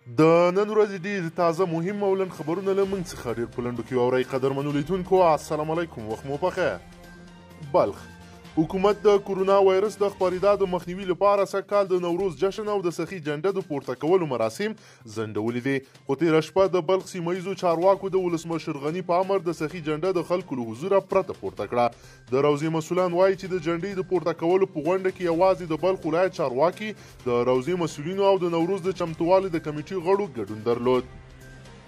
د نن ورځې ډېر تازه، مهم او لنډ خبرونه له موږ څخه ډېر په لنډو کې واورئ. قدرمنو لیدونکو، السلام علیکم، وخت مو پخیر. بلخ حکومت د کورونا وایرس د خپرېدا د مخنیوي لپاره سږ کال د نوروز جشن او د سخي جنډه د پورته کولو مراسم ځنډولي دي، خو تېره شپه د بلخ سیمه ییزو چارواکو د ولسمشر غني په امر د سخي جنډه د خلکو له حضوره پرته پورته کړه. د روضې مسولان وایي چې د جنډې د پورته کولو په غونډه کې یوازې د بلخ ولایت چارواکي، د روضې مسولینو او د نوروز د چمتووالي د کمیټې غړو ګډون درلود.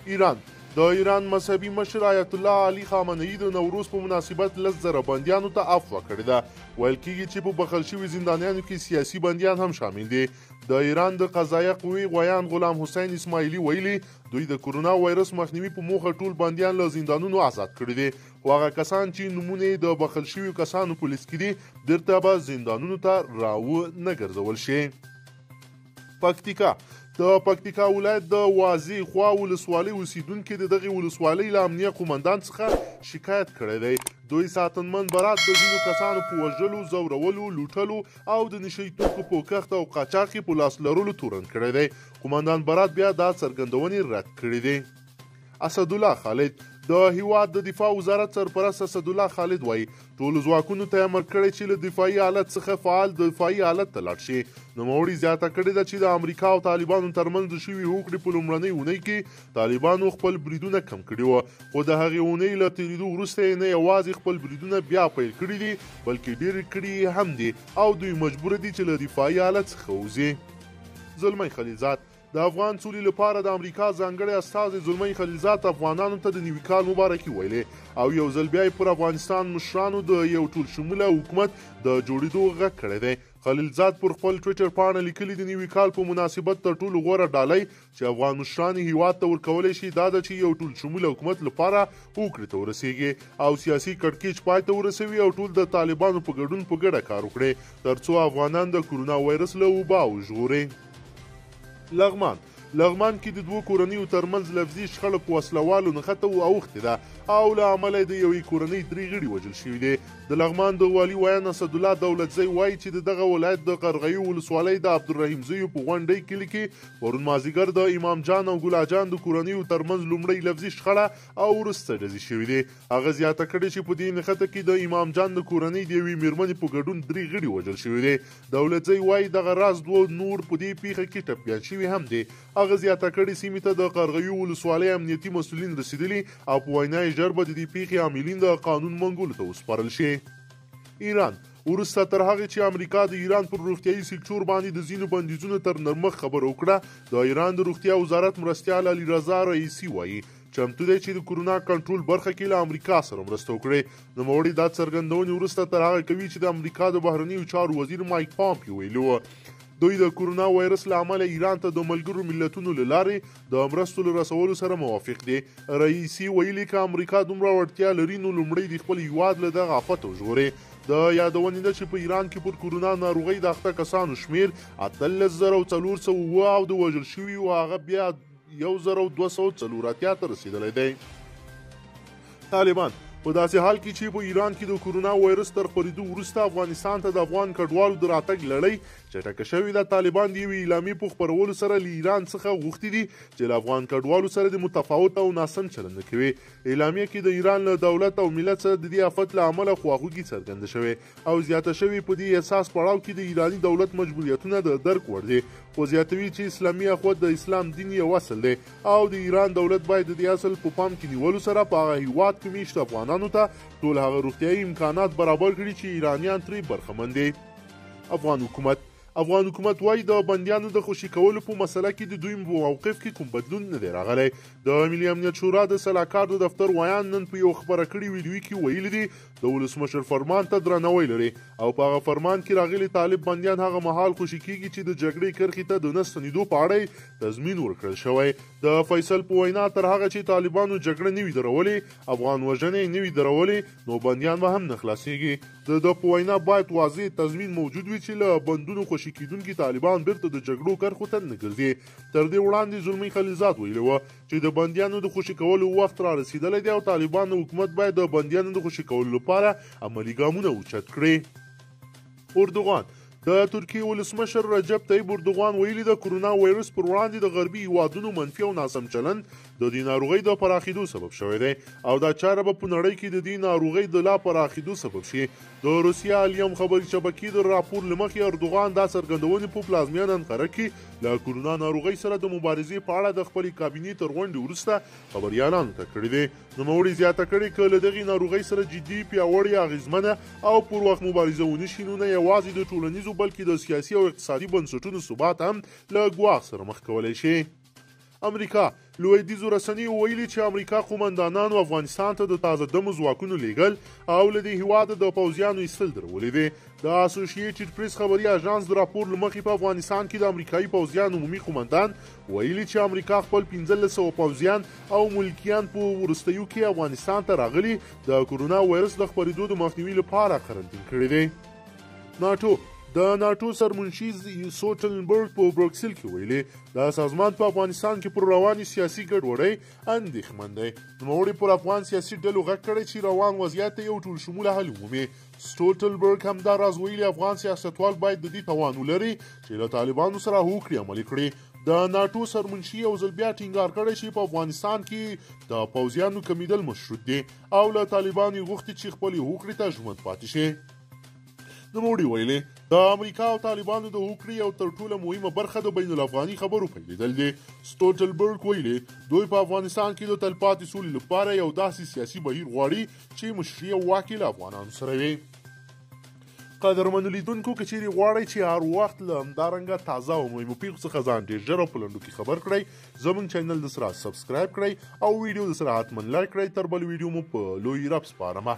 ایران: د ایران مذهبي مشر آیت الله علي خامنه‌ای د نوروز په مناسبت 10,000 بندیانو ته عفوه کړې ده. ویل کیږي چې په بخښل شوي زندانیانو کې سیاسي بندیان هم شامل دي. د ایران د قضایه قوې ویاند غلام حسین اسماعیلي ویلي، دوی د کورونا وایرس مخنیوي په موخه ټول بندیان له زندانونو آزاد کړي دي، خو هغه کسان چې نومونه یې د بخښل شویو کسانو په لیست کې دي، بیرته به زندانونو ته راو نه ګرځول شي. پکتیکا: د پکتیکا ولایت د وازې خوا ولسوالۍ اوسیدونکي د دغې ولسوالۍ له امنیه قومندان څخه شکایت کړی دی. دوی ساتنمن برات د ځینو کسانو په وژلو، ځورولو، لوټلو او د نشه یي توکو په کښت او قاچاق کې په لاس لرلو تورن کړی دی. قومندان برات بیا دا څرګندونې رد کړې دي. اسدالله خالد: د هیواد د دفاع وزارت سرپرست اسدالله خالد وایي، ټولو ځواکونو ته امر کړی چې له دفاعي حالت څخه فعال دفاعي حالت ته لاړ شي. نوموړي زیاته کړې ده چې د امریکا او طالبانو ترمنځ د شوي هوکړې په لومړنۍ اونۍ کې طالبانو خپل بریدونه کم کړي وو، خو د هغې اونۍ له تېرېدو وروسته یې نه یوازې خپل بریدونه بیا پیل کړي دي، بلکې ډېر کړي یې هم دي او دوی مجبور دي چې له دفاعي حالت څخه ووځي. زلمی خلیلزاد: د افغان سولې لپاره د امریکا ځانګړی استازی زلمی خلیلزاد افغانانو ته د نوي کال مبارکي ویلې او یو ځل بیا یې پر افغانستان مشرانو د یو ټول شموله حکومت د جوړېدو غږ کړی دی. خلیلزاد پر خپل ټویټر پاڼه لیکلي، د نوي کال په مناسبت تر ټولو غوره ډالۍ چې افغان مشران یې هیواد ته ورکولی شي دا ده چې یو ټول شموله حکومت لپاره هوکړې ته ورسیږي او سیاسي کړکېچ پای ته ورسوي او ټول د طالبانو په ګډون په ګډه کار وکړي ترڅو افغانان د کورونا وایرس له وبا وژغوري. لغمان: لغمان کې د دوو کورنیو ترمنځ لفظي شخړه په وسله والو نښته اوښتې ده او له امله یې د یوې کورنۍ درې غړي وژل شوي دي. د لغمان د والي ویاند اسدالله دولتزی وایي چې د دغه ولایت د قرغیو ولسوالۍ د عبدالرحیمزیو په غونډۍ کلي کې پرون مازدیګر د امام جان او ګلا جان د کورنیو ترمنځ لومړۍ لفظي شخړه او وروسته ډزې شوې دي. هغه زیاته کړې چې په دې نښته کې د امام جان د کورنۍ د یوې میرمنې په ګډون درې غړي وژل شوي دي. دولتزی وایي دغه راز دوه نور په دې پیښه کې ټپیان شوي هم دي. هغه زیاته کړې، سیمې ته د قرغیو ولسوالۍ امنیتي مسؤلین رسېدلي او په وینا یې ژر به د دې پیښې عاملین د قانون منګولو ته وسپارل شي. ایران: وروسته تر هغې چې امریکا د ایران پر روغتیايي سکتور باندې د ځینو بندیزونو تر نرمښت خبره وکړه، د ایران د روغتیا وزارت مرستیال علي رضا رئیسي وایي، چمتو دی چې د کورونا کنټرول برخه کې له امریکا سره مرسته وکړي. نوموړي دا څرګندونې وروسته تر هغه کوي چې د امریکا د بهرنیو چارو وزیر مایک پامپیو ویلي و، دوی د کورونا وایرس له امله ایران ته د ملګرو ملتونو له لارې د مرستو له رسولو سره موافق دي. رئیسي ویلي، که امریکا دومره وړتیا لري نو لومړی د خپل هیواد له دغه آفته وژغوري. د یادونې ده چې په ایران کې پر کورونا ناروغۍ د اخته کسانو شمېر 18,407 او د وژل شویو هغه بیا 1,284 ته رسېدلی دی. طالبان: په داسې حال کې چې په ایران کې د کورونا وایرس تر خپرېدو وروسته افغانستان ته د افغان کډوالو د راتګ لړۍ چټکه شوې ده، طالبان د یوې اعلامیې په خپرولو سره له ایران څخه غوښتي دي چې له افغان کډوالو سره د متفاوت او ناسم چلند نه کوي. اعلامیه کې د ایران له دولت او ملت سره د دې آفت له امله خواخوږي څرګنده شوې او زیاته شوې، په دې حساس پړاو کې د ایراني دولت مجبوریتونه د درک وړ دي، خو زیاتوي چې اسلامي اخوت د اسلام دین یو اصل دی او د ایران دولت باید د دې اصل په پام کې نیولو سره په هغه هیواد کې میشت افغانانو ته ټول هغه روغتیایي امکانات برابر کړي چې ایرانیان ترې برخمن دي. افغان حکومت وایي، د بندیانو د خوشي کولو په مسله کې د دوی په موقف کې کوم بدلون نه دی راغلی. د ملي امنیت شورا د سلاکار د دفتر ویاند نن په یو خپره کړې ویډیو کې ویلي دي، د ولسمشر فرمان ته درناوی لري او په هغه فرمان کې راغلي طالب بندیان هغه مهال خوشي کیږي چې د جګړې کرښې ته د نه ستنېدو په اړه یې تضمین ورکړل شوی. د فیصل په وینا، تر هغه چې طالبانو جګړه نه وي درولې، افغان وژنه یې نه وي درولې، نو بندیان به هم نه خلاصیږي. د ده په وینا، باید واضح تضمین موجود وي چې له بندونو خوشي کېدونکي طالبان بیرته د جګړو کرښو ته نه ګرځي. تر دې وړاندې زلمی خلیلزاد ویلي وه چې د بندیانو د خوشي کولو وخت را رسېدلی دی او طالبانو حکومت باید د بندیانو د خوشي کولو لپاره عملي ګامونه اوچت کړي. اردوغان: د ترکیې ولسمشر رجب طیب اردوغان ویلي، د کرونا وایرس پر وړاندې د غربي هیوادونو منفي او ناسم چلند د دې ناروغۍ د پراخېدو سبب شوی دی او دا چاره به په نړۍ کې د دې ناروغۍ د لا پراخېدو سبب شي. د روسیا الیم خبري شبکې د راپور له مخې، اردوغان دا څرګندونې په پلازمېنه انقره کې له کرونا ناروغۍ سره د مبارزې په اړه د خپلې کابینې تر غونډې وروسته خبریالانو ته کړې دي. نوموړي زیاته کړې، که له دغې ناروغۍ سره جدي، پیاوړې، اغېزمنه او پر وخت مبارزه ونه شي، نو نه یوازې د ټولنیزو بلکې د سیاسي او اقتصادي بنسټونو ثبات هم له ګواښ سره مخ کولی شي. امریکا، لویدیځو رسنیو ویلي چې امریکا قومندانانو افغانستان ته د تازه دمو ځواکونو لیږل او له دې هیواده د پوځیانو ایستل درولي دي. د اسوشیټډ پریس خبري اژانس د راپور له مخې، په افغانستان کې د امریکایي پوځیانو عمومي قومندان ویلي چې امریکا خپل 1500 پوځیان او ملکیان په وروستیو کې افغانستان ته راغلي د کرونا وایرس د خپرېدو د مخنیوي لپاره قرنطین کړي دي. ناټو، د ناټو سرمنشي سوټلنبرګ په بروکسل کې ویلي، دا سازمان په افغانستان کې پر روانې سیاسي ګډوډۍ اندېښمن دی. نوموړي پر افغان سیاسي ډلو غږ کړی چې روان وضعیت ته یو ټولشموله حل ومومي. سټولټنبرګ همداراز ویلي، افغان سیاستوال باید د دې توان ولري چې له طالبانو سره هوکړې عملي کړي. د ناټو سرمنشي یو ځل بیا ټینګار کړی چې په افغانستان کې د پوځیانو کمیدل مشروط دي او له طالبانو یې غوښتي چې خپلې هوکړې ته ژمن پاتې شي. نوموړي ویلي، د امریکا او طالبانو د هوکړې یو تر ټولو مهمه برخه د بین الافغاني خبرو پیلېدل دي. سټولټنبرګ ویلي، دوی په افغانستان کې د تلپاتې سولې لپاره یو داسې سیاسي بهیر غواړي چې مشري او واک یې له افغانانو سره وي. قدرمنو لیدونکو، که چیرې غواړئ چې هر وخت له همدارنګه تازه او مهمو پیښو څخه ځان ډېر ژر او په لنډو کې خبر کړئ، زموږ چینل د سره subscribe کړئ او ویډیو د سره حتما like کړئ. تر بل ویډیو مو په لوی رب سپارمه.